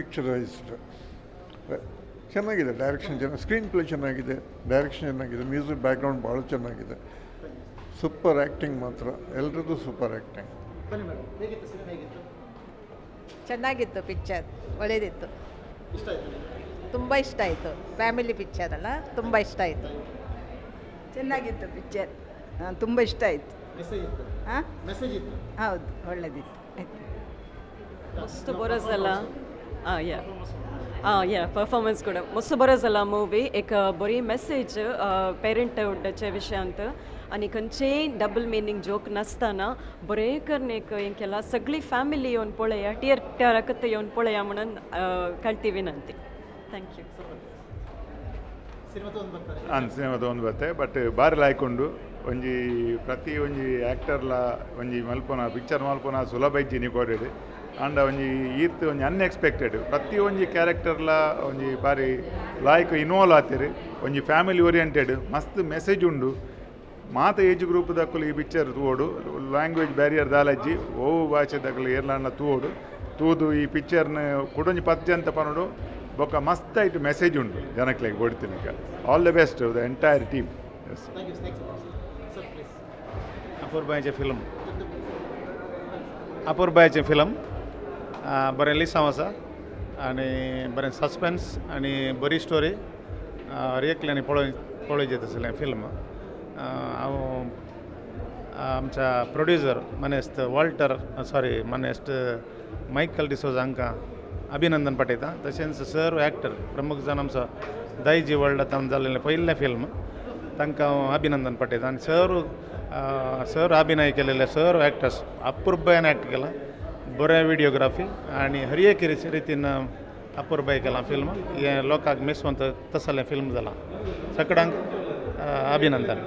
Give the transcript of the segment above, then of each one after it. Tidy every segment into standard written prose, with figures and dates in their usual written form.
Picturised ಚೆನ್ನಾಗಿದೆ. Direction ಚೆನ್ನಾಗಿ, screen play ಚೆನ್ನಾಗಿದೆ, ಡೈರೆಕ್ಷನ್ ಚೆನ್ನಾಗಿದೆ, ಮ್ಯೂಸಿಕ್ ಬ್ಯಾಕ್ಗ್ರೌಂಡ್ ಭಾಳ ಚೆನ್ನಾಗಿದೆ. ಸೂಪರ್ ಆ್ಯಕ್ಟಿಂಗ್ ಮಾತ್ರ, ಎಲ್ರದ್ದು ಸೂಪರ್ ಆ್ಯಕ್ಟಿಂಗ್. ಚೆನ್ನಾಗಿತ್ತು ಪಿಕ್ಚರ್, ಒಳ್ಳೆಯದಿತ್ತು, ತುಂಬ ಇಷ್ಟ ಆಯಿತು. ಫ್ಯಾಮಿಲಿ ಪಿಕ್ಚರ್ ಅಲ್ಲ, ತುಂಬ ಇಷ್ಟ ಆಯಿತು. ಚೆನ್ನಾಗಿತ್ತು ಪಿಕ್ಚರ್, ತುಂಬ ಇಷ್ಟ ಆಯಿತು. ಹಾಂ, ಹೌದು, ಒಳ್ಳೆಯದಿತ್ತು. ಮಸ್ತ್ ಬರೋಸಲ್ಲ, ಯಾ ಯಾ ಪರ್ಫಾರ್ಮೆನ್ಸ್ ಕೂಡ ಮಸ್ತ್ ಬರೋಸಲ್ಲ ಮೂವಿ. एक बरी मेसेज पेरेंटहुडाच्या विशयांत आनी खंयचेय डबल मिनींग जोक नासतना बरें करून एक हें केलां. सगळी फॅमिली येवन पळया, थिएटराकच येवन पळया म्हणून कळटी विनंती. Thank you. Cinema ತೊಗೊಂಡು ಬರ್ತೆ, ಬಟ್ ಬಾರಿ ಲಾಯ್ಕೊಂಡು ಒಂಜಿ ಪ್ರತಿ ಒಂಜಿ ಆ್ಯಕ್ಟರ್ಲ ಒಂಜಿ ಮಲ್ಪುನ ಪಿಕ್ಚರ್ ಮಲ್ಪುನ ಸುಲಭ ಇಜ್ಜಿ ಕೊಡೇಡು. ಆಂಡ ಒಂಜಿ ಈತ್ ಒಂಜಿ ಅನ್ಎಕ್ಸ್ಪೆಕ್ಟೆಡ್ ಪ್ರತಿ ಒಂಜಿ ಕ್ಯಾರೆಕ್ಟರ್ಲ ಒಂಜಿ ಬಾರಿ ಲಾಯ್ಕ್ ಇನ್ವಾಲ್ವ್ ಆತೀರಿ. ಒಂಜಿ ಫ್ಯಾಮಿಲಿ ಓರಿಯೆಂಟೆಡ್ ಮಸ್ತ್ ಮೆಸೇಜ್ ಉಂಡು. ಮಾತ ಏಜ್ ಗ್ರೂಪ್ ದಕ್ಕಲು ಈ ಪಿಕ್ಚರ್ ತೂವೋಡು, ಲ್ಯಾಂಗ್ವೇಜ್ ಬ್ಯಾರಿಯರ್ ದಾಲಜ್ಜಿ ಓವು ಭಾಷೆ ದಕ್ಕಲು ಏರ್ಲಾಂಡ ತೂವೋಡು. ತೂದು ಈ ಪಿಕ್ಚರ್ನ ಕುಡೊಂಜಿ ಪತ್ತಿ ಅಂತ ಪನೋಡು ಬೊಕ್ಕ ಮಸ್ತ್ ಐಟ್ ಮೆಸೇಜ್ ಉಂಡು ಜನಕ್ಲೆಗ್ ಕೊಡ್ತೀನಿ. All the best the entire team. अपुरबायेचें फिल्म, अपुरबायेचें फिल्म बरें लिसांव आसा आनी बरें सस्पेन्स आनी बरी स्टोरी. हर एकल्यानी पळोवचें तसलें फिल्म. हांव आमच्या प्रोड्युसर मानेस्त वॉल्टर सॉरी मानेस्त मायकल डिसोजा हांकां अभिनंदन पाठयता. तशेंच सर एक्टर प्रमुख जावन आमचो दायजी वर्ल्ड आतां जाल्लें पयलें फिल्म, तांकां हांव अभिनंदन पाठयता. आनी सर सर अभिनय केलेले सर एक्टर्स अपुरबायेन एक्ट केलां, बरें विडियोग्राफी आनी हर एक रितीन अपुरबाय केलां फिल्म. हें लोकांक मिसवंत तसलें फिल्म जालां. सगळ्यांक अभिनंदन.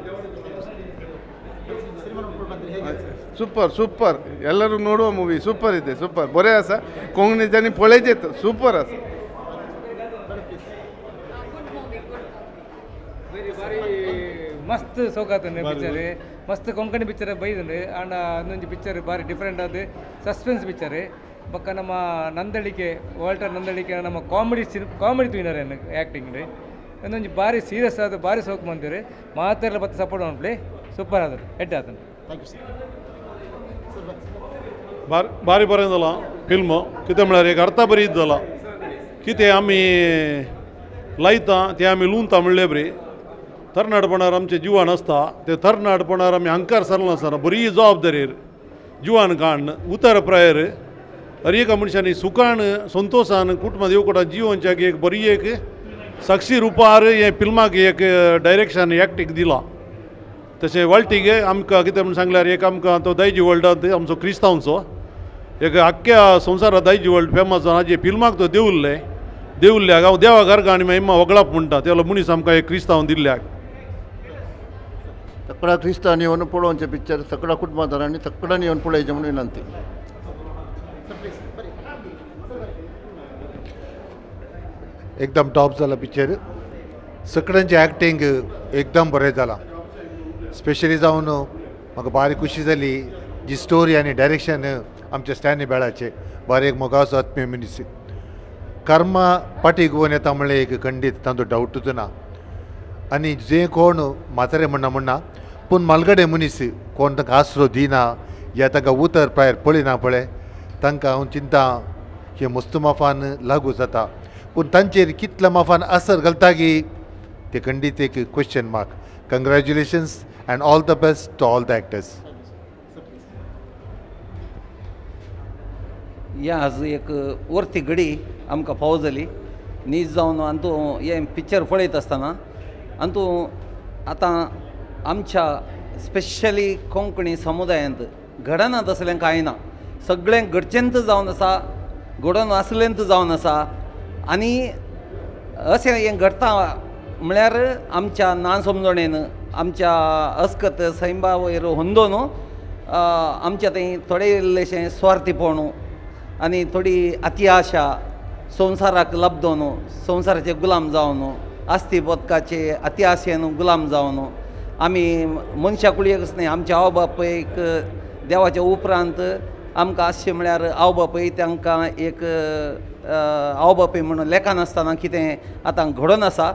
सुपर सुपर ಎಲ್ಲರೂ ನೋಡುವ ಮೂವಿ ಸೂಪರ್ ಇದೆ, ಸೂಪರ್ ಬರೇ ಆಸ ಕೊಂಕಣಿ ಜನ ಪಳೇಜೆತ್ತು ಸೂಪರ್ ಆಸ. ಮಸ್ತ್ ಸೋಕಾತಂಡೆ ಪಿಕ್ಚರ್, ಮಸ್ತ್ ಕೊಂಕಣಿ ಪಿಕ್ಚರ್ ಬೈದಂಡೆ. ಆಂಡ ಒಂದೊಂದು ಪಿಕ್ಚರ್ ಭಾರಿ ಡಿಫ್ರೆಂಟ್ ಆದ ಸಸ್ಪೆನ್ಸ್ ಪಿಕ್ಚರ್. ಬೊಕ್ಕ ನಮ್ಮ ನಂದಳಿಕೆ ವಾಲ್ಟರ್ ನಂದಳಿಕೆ ನಮ್ಮ ಕಾಮಿಡಿ ಕಾಮಿಡಿ ತೂಯಿನಾರೆ ಆ್ಯಕ್ಟಿಂಗ್ ಒಂದೊಂದು ಭಾರಿ ಸೀರಿಯಸ್ ಆದ ಭಾರಿ ಸೋಕು ಬಂದಿರಿ. ಮಾತೆಲ್ಲ ಬತ್ತ ಸಪೋರ್ಟ್ ಮಾಡ್ಲಿ, ಸೂಪರ್ ಆದರು ಹೆಡ್ ಆತನು. ಬಾರಿ ಬರೋದಲ್ಲ ಫಿಲ್ಮು. कितें म्हळ्यार एक अर्थ बरी जाला कितें आमी लायता तें आमी लुंता म्हणले बरी. तरणाटपणार आमचें जिवान आसता, ते तरणाटपणार आमी हंकार सरनासतना बरी जबाबदारी जिवान काडून उतर प्रायर हर एका मनशांनी सुखान संतोशान कुटुंबांत येवकोटा जिवनच्याक एक बरी एक साक्षी रुपार हें फिल्माक एक डायरेक्शन एक्टींग दिलां. तशें वाळटीक आमकां कितें म्हूण सांगल्यार एक आमकां तो दायजी वर्ल्डांत आमचो क्रिस्तांवचो एक आख्ख्या संवसारांत दायजी वर्ल्ड फेमस जावन हाजे फिल्माक तो देवुल्ले देवुल्ल्याक हांव देवा घरका आनी मागीर वगळाप म्हणटा तेलो मनीस आमकां एक क्रिस्तांव दिल्ल्याक. तकड़ा क्रिस्तांव येवन पळोवचें पिक्चर, सगळ्या कुटुंबादारांनी सगळ्यांनी येवन पळोवचें म्हणून विनंती. एकदम टॉप जाला पिक्चर, सगळ्यांचें एक्टिंग एकदम बरें जालां. स्पेशली जावन म्हाका भारी खुशी जाली जी स्टोरी आनी डायरेक्शन आमच्या स्टॅनी बेळाचें बारी एक मोगाचो आत्मीय मनीस कर्मा पाटी घेवन येता म्हणलें एक खंडीत तांचो डावटूच ना. आनी जे कोण म्हातारे म्हणना म्हणना पूण मालगडे मनीस कोण तांकां आसरो दिना या तांकां उतर प्रायर पळयना पळय तांकां हांव चिंता हे मस्त माफान लागू जाता. पूण तांचेर कितल्या माफान असर घालता की ते खंडीत एक question mark. Congratulations and all the best to all the actors. ह्या आज एक वर्ती घडी आमकां फावो जाली नीज जावन आनी हें पिक्चर पळयत आसतना आनी तूं आतां आमच्या स्पेशली कोंकणी समुदायांत घडना तसलें कांय ना, सगळें घडचेंत जावन आसा, घडोवन आसलेंत जावन आसा. आनी अशें हें घडटा म्हळ्यार आमच्या ना समजणेन आमच्या अस्कत सैंबा वयर होंदोन आमच्या थंय थोडे इल्लेशें स्वार्थीपण आनी थोडी अति आशा संवसाराक लब्दोन संवसाराचे गुलाम जावन आस्ती बदकाचे अति आशेन गुलाम जावन आमी मनशा कुळयेकच न्हय आमच्या आवय बापायक देवाच्या उपरांत आमकां आसचें म्हळ्यार आवय बापूय तांकां एक आवय बापूय म्हणून लेखनासतना कितें आतां घडोवन आसा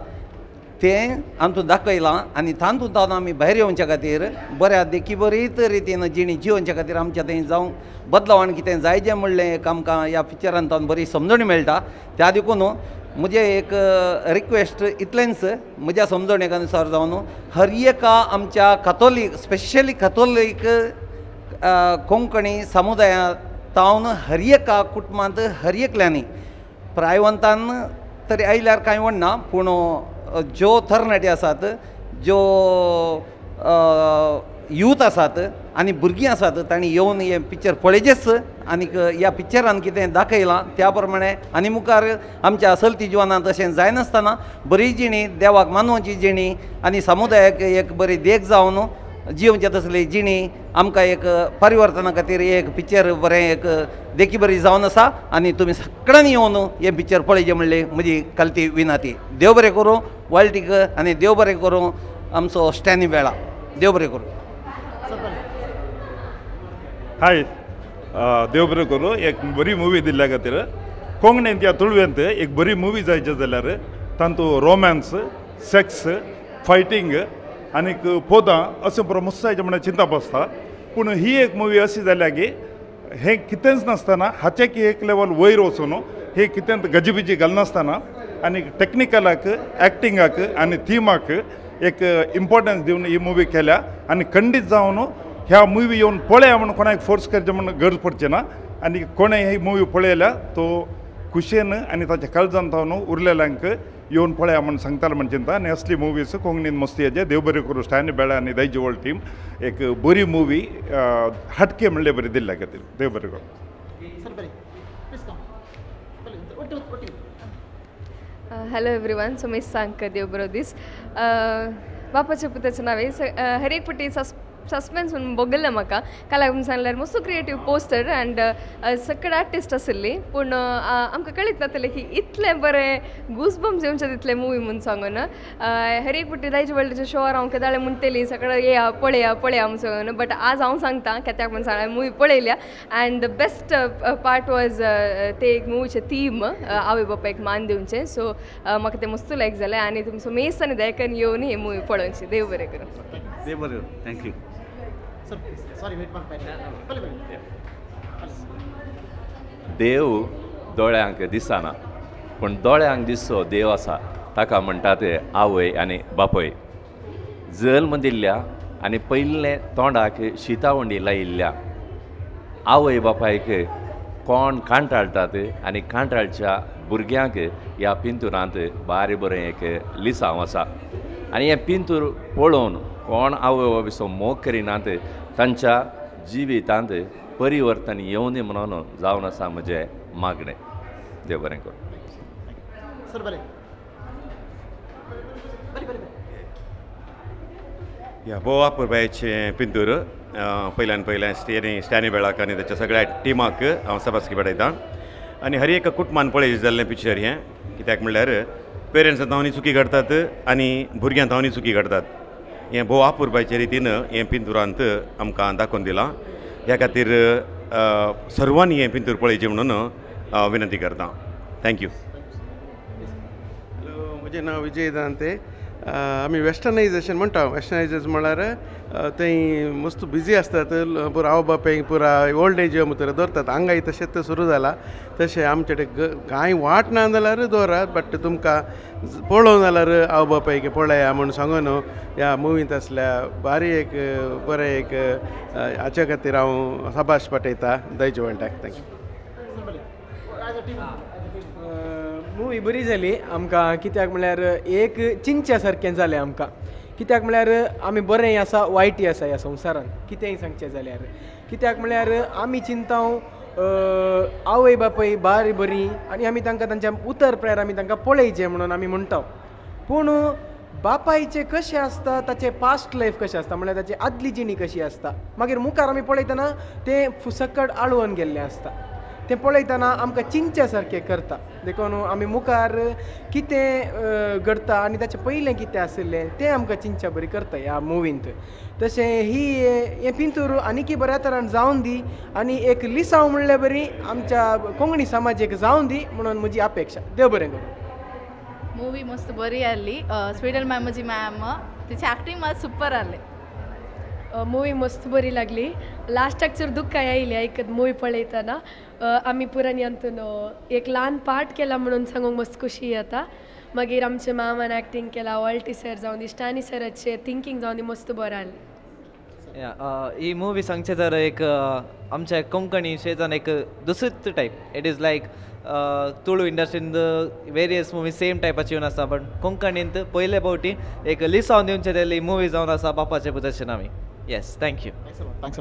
तें आमकां दाखयलां आनी तातूंत आमी भायर येवच्या खातीर बऱ्या देखी बरीच रितीन जिणी जिवच्या खातीर आमच्या थंय जावं बदलाव आनी कितें जाय जें म्हणलें एक आमकां ह्या पिक्चरांतल्यान बरी समजणी मेळटा. त्या देखून म्हजें एक रिक्वेस्ट इतलेंच म्हज्या समजणे अनुसार जावन हर एका आमच्या कथोलीक स्पेशली कथोलीक कोंकणी समुदायांत हर एका कुटुंबांत हर एकल्यांनी प्रायवंतान तरी आयल्यार कांय व्हडना पूण ज्यो तरणाटे आसात ज्यो यूथ आसात आनी भुरगीं आसात तांणी येवन हें पिक्चर पळयचेंच आनीक ह्या पिक्चरान कितें दाखयलां त्या प्रमाणे आनी मुखार आमच्या चलती जिवनांत तशें जायनासतना बरी जिणी देवाक मानवची जिणी आनी समुदायाक एक बरी देख जावन जिवचे तसली जिणी आमकां एक परिवर्तना खातीर एक पिक्चर बरें एक देखी बरी जावन आसा आनी तुमी सगळ्यांनी येवन हें पिक्चर पळयचें म्हणलें म्हजी कलती विनंती. देव बरें करूं वाळटीक आनी देव बरें करूं आमचो स्टॅनी वेळा. देव बरें करूं. हाय, देव बरें करूं. एक बरी मुवी दिल्ल्या खातीर कोंकणींत या तुळवेंत एक बरी मुवी जायची जाल्यार तातूंत रोमॅन्स, सेक्स, फायटींग आनीक पोदां अशें पुरो मुस्सायचें म्हणून चिंतप आसता. पूण ही एक मुवी अशी जाल्या की हें कितेंच नासतना हाचें की एक लेवल वयर वचून हें कितें गजिबिजी घालनासतना आनी टॅक्निकलाक, एक्टिंगाक आनी थिमाक एक इम्पॉर्टन्स दिवन ही मुवी केल्या आनी खंडीत जावन ह्या मुवी येवन पळया म्हणून कोणाक फोर्स करचें म्हणून गरज पडचें ना आनी कोणें ही मुवी पळयल्या तो खुशयेन आनी ताच्या काळजान जावन उरलेल्यांक येवन पळया म्हूण सांगतालो म्हण चिंता. आनी असली मुवीज कोंकणीन मस्ती हेजे देव बरें करूं स्टॅनी बेळा आनी दायजी वर्ल्ड टीम एक बरी मुवी हटके म्हणले बरी दिल्ल्या खातीर देव बरें करूं. हॅलो एवरीवन, सो मिस सांग देव बरो दीस. बापाच्या पुताचें नांव हर एक पटी सस्पेन्स म्हणून बघिल्लें म्हाका काल सांगल्यार मस्त क्रिएटीव पोस्टर अँड सगळे आर्टिस्ट आशिल्ली पूण आमकां कळीत नातलें की इतलें बरें गुजबम्स येवचे तितलें मुवी म्हूण सांगून हर एक पटी दायज वर्ल्डाच्या शोर हांव केदाळे म्हणटली सगळें येया पळया पळया म्हूण सांगून बट आज हांव सांगता कित्याक म्हूण सांगलें मुवी पळयल्या and the best part was ते एक मुवीचें थीम आवय बापायक मान दिवचें. सो म्हाका तें मस्त लायक जालें आनी तुमचो मेस आनी दयाकन येवन ही मुवी पळोवची. देव बरें करूं. देव बरें करूं. Thank you. देव दोळ्यांक दिसना पूण दोळ्यांक दिसचो देव आसा ताका म्हणटा ते आवय आनी बापूय. जल्म दिल्ल्या आनी पयलें तोंडाक शितावंडी लायिल्ल्या आवय बापायक कोण कांटाळटात आनी कांटाळच्या भुरग्यांक ह्या पिंतुरांत बारी बरें एक लिसांव आसा आनी हें पिंतूर पळोवन कोण आवय बापायचो मोग करिनात तांच्या जिवितांत परिवर्तन येवनी म्हणून जावन आसा म्हजें मागणें. देव बरें करूं. ह्या भोव अपुरबायेचें पिंतूर पयल्यान पयलें स्टॅनी बेळाक आनी ताच्या सगळ्या टिमाक हांव सबासकी बडयतां आनी हर एका कुटुंबान पळयचें जाल्लें पिक्चर हें कित्याक म्हणल्यार पेरंट्सां तावनी चुकी घडटात आनी भुरग्यां तावनी चुकी घडटात. हें भोव अपुरबायचे रितीन हें पिंतुरांत आमकां दाखोवन दिलां. ह्या खातीर सर्वांनी हें पिंतूर पळयचें म्हणून विनंती करता. Thank you. Hello, म्हजें नांव विजय दांते. आमी वेस्टर्नायजेशन म्हणटा. वेस्टर्नायजेशन म्हळ्यार थंय मस्त बिजी आसतात पुरा आवय बापायक पुरा ओल्ड एज म्हणटकीर दवरतात. हांगाय तशेंच सुरू जालां तशें आमचे कांय वाट ना जाल्यार दवरात बट तुमकां पळोवंक जाल्यार आवय बापायक पळया म्हूण सांगून ह्या मुवींत आसल्या बारी एक बरें एक हाच्या खातीर हांव साबाश पाठयता दायज वर्ल्डाक. Thank you. Movie बरी जाली आमकां कित्याक म्हळ्यार एक चिंतच्या सारकें जालें आमकां कित्याक म्हळ्यार आमी बरेंय आसा वायटय आसा ह्या संवसारान कितेंय सांगचें जाल्यार कित्याक म्हळ्यार आमी चिंता आवय बापूय बारी बरी आनी आमी तांकां तांच्या उतर प्रयार आमी तांकां पळयचें म्हणून आमी म्हणटा पूण बापायचें कशें आसता ताचें पास्ट लायफ कशें आसता म्हळ्यार ताची आदली जिणी कशी आसता मागीर मुखार आमी पळयतना तें फुसकट आळवून गेल्लें आसता. तें पळयतना आमकां चिंतच्या सारकें करता. देखून आमी मुखार कितें घडता आनी ताचें पयलें कितें आशिल्लें तें आमकां चिंतच्या बरी करता ह्या मुवींत. तशें ही हें पिंतूर आनीकय बऱ्या तरान जावन दी आनी एक लिसांव म्हणल्यार बरी आमच्या कोंकणी समाजेक जावन दी म्हणून म्हजी अपेक्षा. देव बरें करूं. मूवी मस्त बरी आसली. स्वीडल मॅमाची मॅम तिची ॲक्टिंग मात सुपर आसली. मूवी मस्त बरी लागली. लास्टाक चड दुख्ख आयली आयकत मूवी पळयतना. आमी पुराय अंतून एक ल्हान पार्ट केला म्हणून सांगूंक मस्त खुशी येता. मागीर आमचे मामान एक्टींग केला, ऑल्टी सर जावन दी, स्टानी सराचे थिंकींग जावन दी, मस्त बरें आसलें. ही मूवी सांगचें तर एक आमच्या कोंकणी शेजान एक दुसरीच type. It is like Tulu इंडस्ट्रींत various movie same टायपाची येवन आसा, बट कोंकणींत पयले फावटी एक लिसांव दिवचें तेली मुवी जावन आसा बापाचे पुताचे नांवी. Yes, thank you. Thanks.